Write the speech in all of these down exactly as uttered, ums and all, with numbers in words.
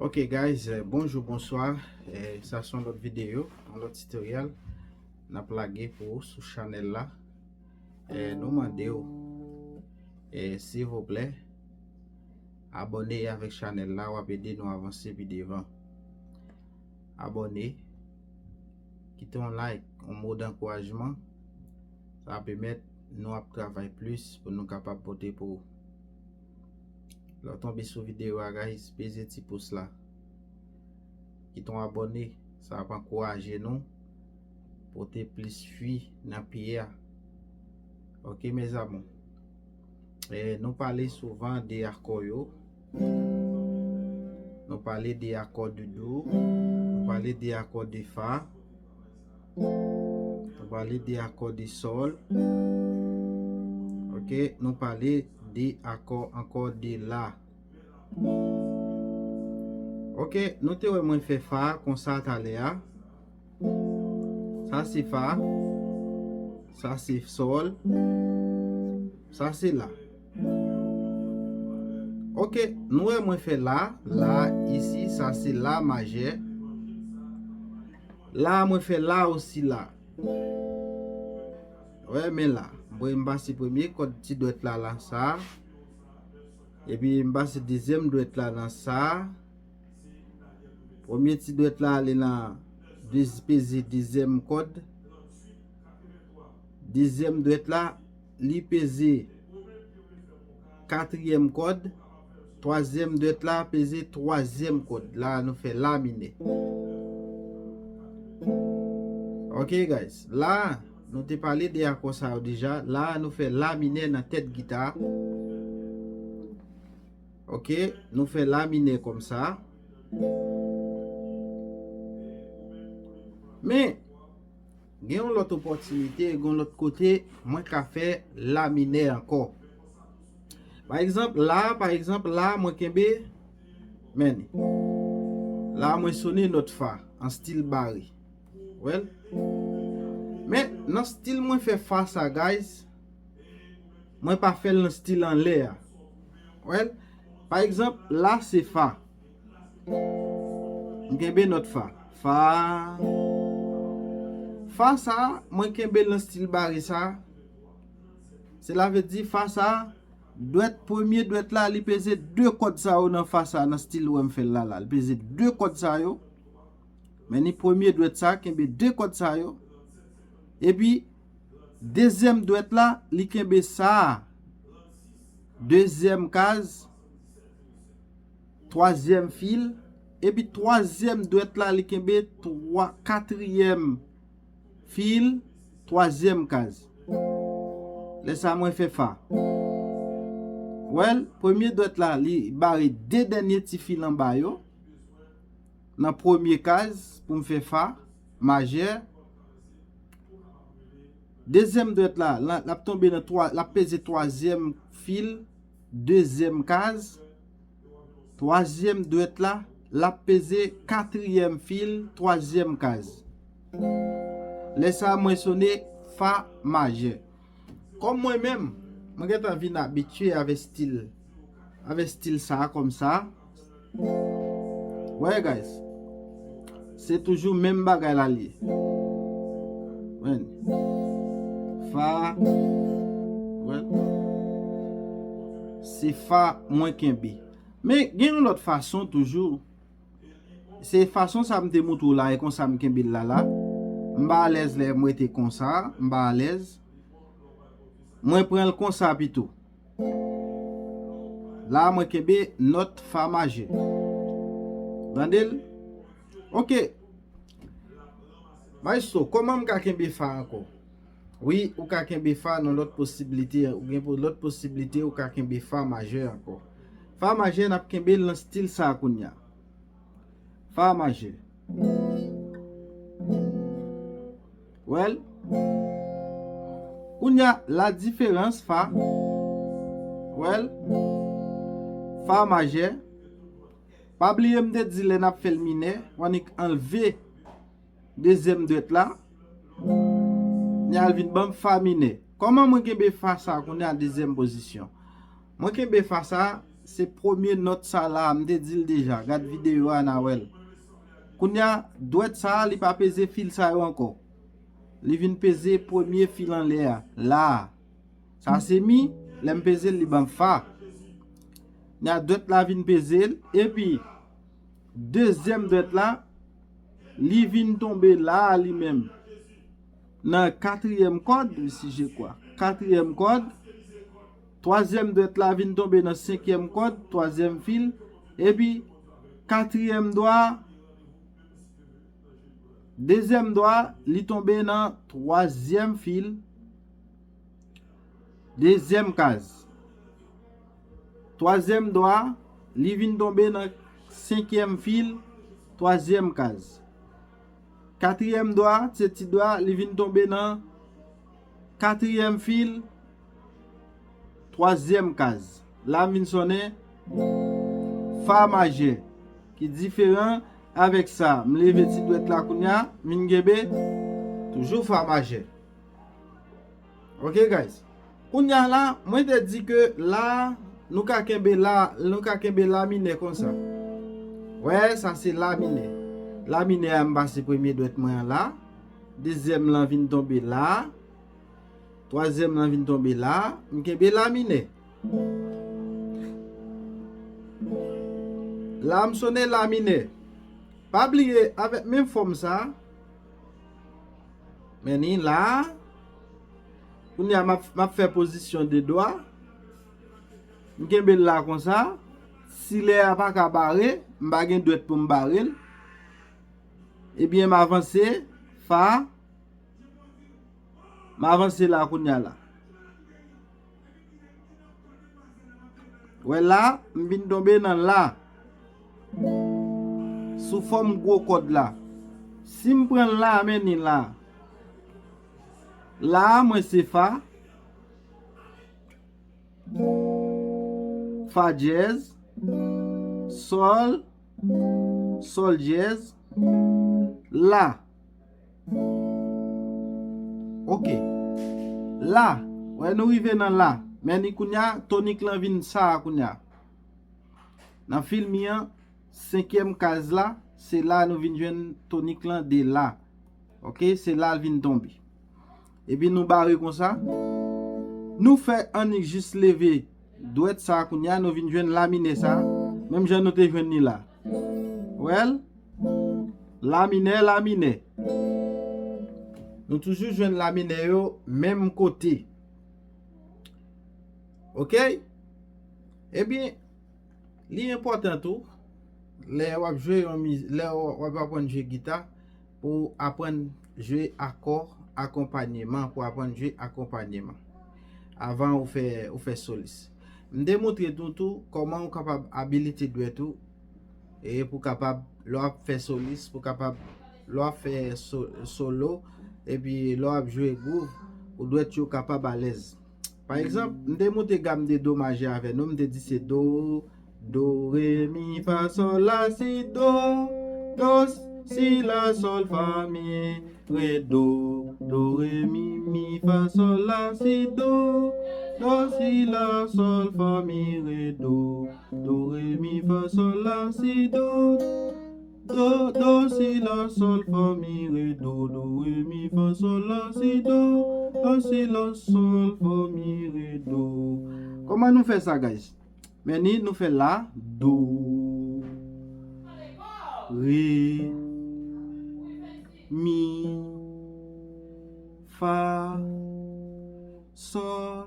Ok guys, eh, bonjou, bonswa. Eh, sa se yon lòt videyo, yon lòt tutorial n ap lage pou ou sou chanèl la. Eh, nou mande w, eh, silvouplè, abòne avèk chanèl la, w ap ede nou avanse pi devan. Abòne, kite yon like, yon mo dankourajman. Sa va pèmèt nou ap travay plis pou nou kapab pote pou ou. Lè w tonbe sou videyo a, guys, peze ti pous la. Kite yon abòne, sa ap ankouraje nou pote plis fwi nan pye a. Ok, mes amours. Eh, nou pale souvan de akò yo. Nou pale de akò de do. Nou pale de akò de fa. Nou pale de akò de sòl. Ok, nou pale de akò ankò de la. Ok, nou te wè mwen fè fa konsa talè a. Sa se fa. Sa se sòl. Sa se la. Ok, nou wè mwen fè la, la isi, sa se la majè. La mwen fè la osi la. Wè, men la. Mwen m pase premye kòd ti dwèt la nan sa. Epi m pase dezyèm dwèt la nan sa. Premye ti dwèt la ale nan de, peze dezyèm kòd. Dezyèm dwèt la, li peze katriyèm kòd. Twazyèm dwèt la peze twazyèm kòd. La nou fè la minè. Ok guys, la nou te pale de akò sa yo deja. La nou fè la minè nan tèt gita. Ok, nou fè la minè kòmsa. Men, gen yon lòt opòtinite, gen yon lòt kote, mwen ka fè la minè ankò. Pa egzanp, la, pa egzanp, la, mwen kenbe, men, la, mwen sone nòt fa, an stil bare. Well, men, nan stil mwen fè fa sa, guys, mwen pa fè l nan stil anlè a. Well, pa egzanp, la, se fa. M kenbe nòt fa. Fa. Fa sa, mwen kenbe l nan stil bare sa. Sela vle di fa sa, dwèt, premye dwèt la, li peze de kòd sa yo nan fa sa, nan stil ou wè m fè l la, la. Li peze de kòd sa yo. Men ni premye dwèt sa, kenbe de kòd sa yo. Epi, dezyèm dwèt la, li kenbe sa. Dezyèm kaz, twazyèm fil, epi twazyèm dwèt la, li kenbe twa, katriyèm fil, twazyèm kaz. Lè sa, mwen fè fa. Well, premye dwèt la, li bare de dènye ti fil anba yo. Nan premye kaz, pou m fè fa majè. Dezyèm dwèt la, la, l ap tonbe nan twa, l ap peze twazyèm fil, dezyèm kaz. Twazyèm dwèt la, l ap peze katriyèm fil, twazyèm kaz. Lè sa, mwen sone fa majè. Kòm mwen menm, mwen gentan vin abitye avèk stil, avèk stil sa a kòmsa. Wè, guys, se toujou menm bagay la l ye. Wè. Fa. Wè. Se fa mwen kenbe. Men gen yon lòt fason toujou. Se fason sa m te montre w la, e konsa m kenbe l la la. M pa alèz lè m rete konsa, m pa alèz. Mwen pran l konsa pito. La, mwen kenbe nòt fa majè. Tande l? Ok. Maestro, kòman m ka kenbe fa ankò? Wi, ou ka kenbe fa nan lòt posiblite, ou gen po-, lòt posiblite, ou ka kenbe fa majè ankò. Fa majè, n ap kenbe l nan stil sa a kounye a. Fa majè. Well. Kounye a, la diferans fa. Well. Fa majè. Pa bliye m te di lè n ap fè l minè, w annik anlve dezyèm dwèt la. Ni al vin ban m fa minè. Kòman mwen kenbe fa sa kounye a dezyèm pozisyon? Mwen kenbe fa sa, Se premye nòt sa la, m te di l deja, gad videyo a, n a wè l. Kounye a, dwèt sa a, li pa peze fil sa yo ankò. Li vin peze premye fil anlè a, la a. Sa se mi, lè m peze l, li ban m fa. Kounye a, dwèt la vin peze l, epi dezyèm dwèt la, li vin tonbe la a li menm. Nan katriyèm kòd, si je kwa. Katriyèm kòd, twazyèm dwèt la vin tonbe nan senkyèm kòd, twazyèm fil, epi katriyèm dwa, dezyèm dwa, li tonbe nan twazyèm fil, dezyèm kaz. Twazyèm dwa, li vin tonbe nan senkyèm fil, twazyèm kaz. Katriyèm dwa, se ti dwa, li vin tonbe nan katriyèm fil, twazyèm kaz. La m vin sonnen fa majè, ki diferan avèk sa. M leve ti dwèt la kounye a, m vin kenbe toujou fa majè. Ok, guys. Kounye a la, mwen te di ke la, nou ka kenbe la, nou ka kenbe la minè konsa. Wè, sa se la minè. La minè a, m pase premye dwèt mwen an la. Dezyèm lan vin tonbe la. Twazyèm lan vin tonbe la. M kenbe la minè. La, m sonnen la minè. Pa bliye, avèk menm fòm sa, men ni la, kounye a m ap, m ap fè pozisyon de dwa. M kenbe l la konsa. Si lè a pa ka bare, m pa gen dwèt pou m bare l. Ebyen, m avanse, fa. M avanse la kounye a la. Wè la, m vin tonbe nan la. Sou fòm gwo kòd la. Si m pran la, men ni la. La, mwen se fa. Fa dyèz. Sòl. Sòl dyèz. La. Ok. La. Wè, nou rive nan la. Men ni kounye a, tonik lan vin sa a kounye a. Nan fil mi an, senkyèm kaz la, se la nou vin jwenn tonik lan de la. Ok, se la l vin tonbe. Epi nou bare konsa. Nou fè annik jis leve dwèt sa a kounye a, nou vin jwenn la minè sa a, menm jan nou te jwenn li la. Wè l? La minè, la minè. Nou toujou jwenn la minè yo menm kote. Ok? Ebyen, li enpòtan tou, lè w ap jwe yon miz-, lè w ap aprann jwe gita, pou aprann jwe akò akonpanyeman, pou aprann jwe akonpanyeman. Avan ou fè, ou fè solis. M te montre nou tou kòman ou kapab abilite dwèt ou, e pou kapab, lè w ap fè solis, pou kapab, lè w ap fè so-, solo, epi lè w ap jwe gwouv, pou dwèt yo kapab alèz. Pa egzanp, m te monte gam de do majè avè nou, m te di se do, do, re, mi, fa, sòl, la, si, do, do, si, la, sòl, fa, mi, re, do, do, re, mi, mi, fa, sòl, la, si, do, do, si, la, sòl, fa, mi, re, do, do, re, mi, fa, sòl, la, si, do, do, do, si, la, sòl, fa, mi, re, do, do, re, mi, fa, sòl, la, si, do, do, si, la, sòl, fa, mi, re, do. Kòman nou fè sa, guys? Men ni nou fè la, do, re, mi, fa, sòl,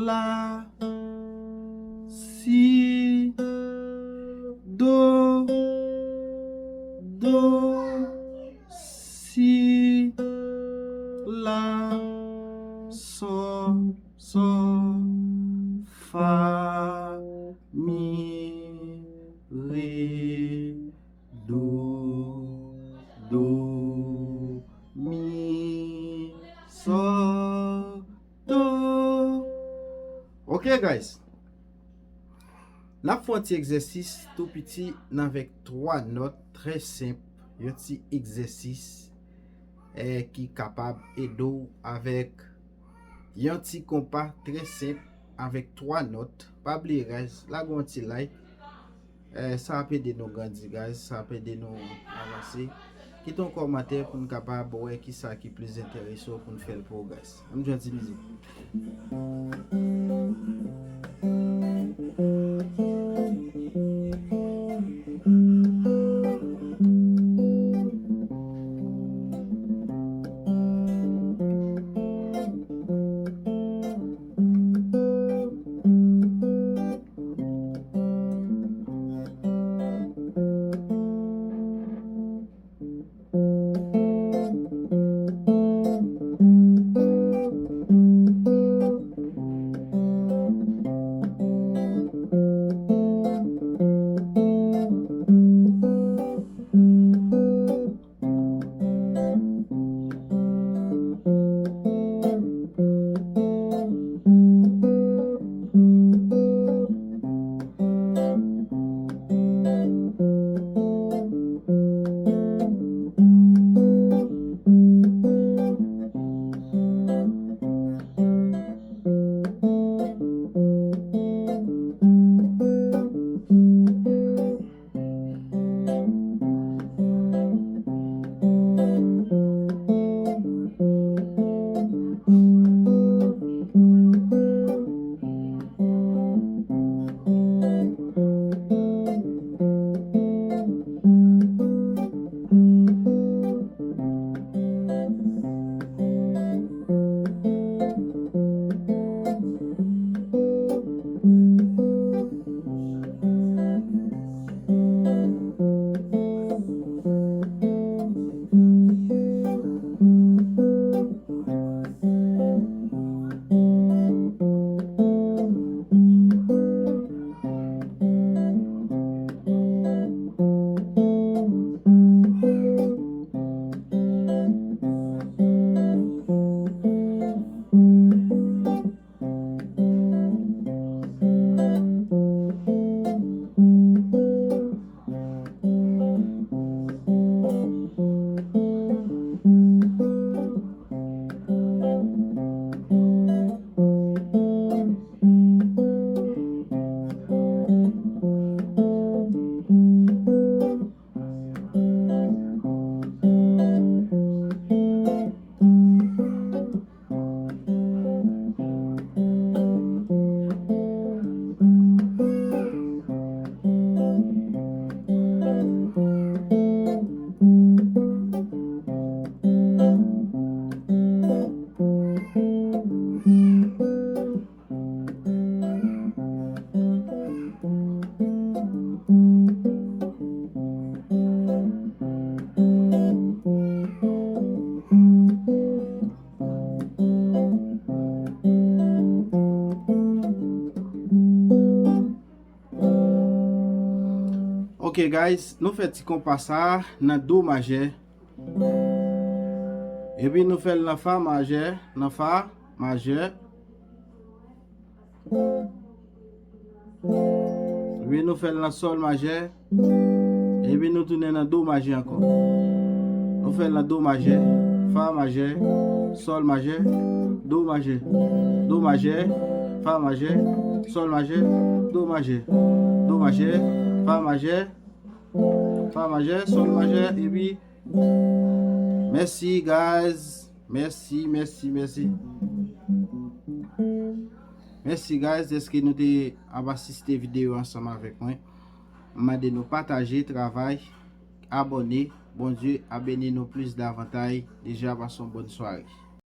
la, si, do, do, si, la, sòl, sòl, fa, mi, re, do, do, mi, sòl, do. Ok, guys. N ap fè yon ti egzèsis tou piti nan avèk twa nòt trè senp, yon ti egzèsis, eh, ki kapab ede w avèk yon ti konpa trè senp avèk twa nòt. Pa bliye, guys, lage yon ti like. Eh, sa ap ede nou grandi, guys. Sa ap ede nou avanse. Kite yon kòmantè pou n kapab wè kisa ki plis enterese w pou n fè l progrès. Ann jwenn ti mizik. Ok, guys, nou fè ti konpa sa a nan do majè. Epi nou fè l nan fa majè, nan fa majè. Epi nou fè l nan sòl majè. Epi nou tounen nan do majè ankò. Nou fè l nan do majè, fa majè, sòl majè, do majè, do majè, fa majè, sòl majè, do majè, do majè, fa majè, fa majè, sòl majè, epi mèsi, guys. Mèsi, mèsi, mèsi. Mèsi, guys, dèske nou te ap asiste videyo ansanm avèk mwen. M mande nou pataje travay, abòne. Bondye a beni nou plis davantay. Deja, pase yon bòn sware.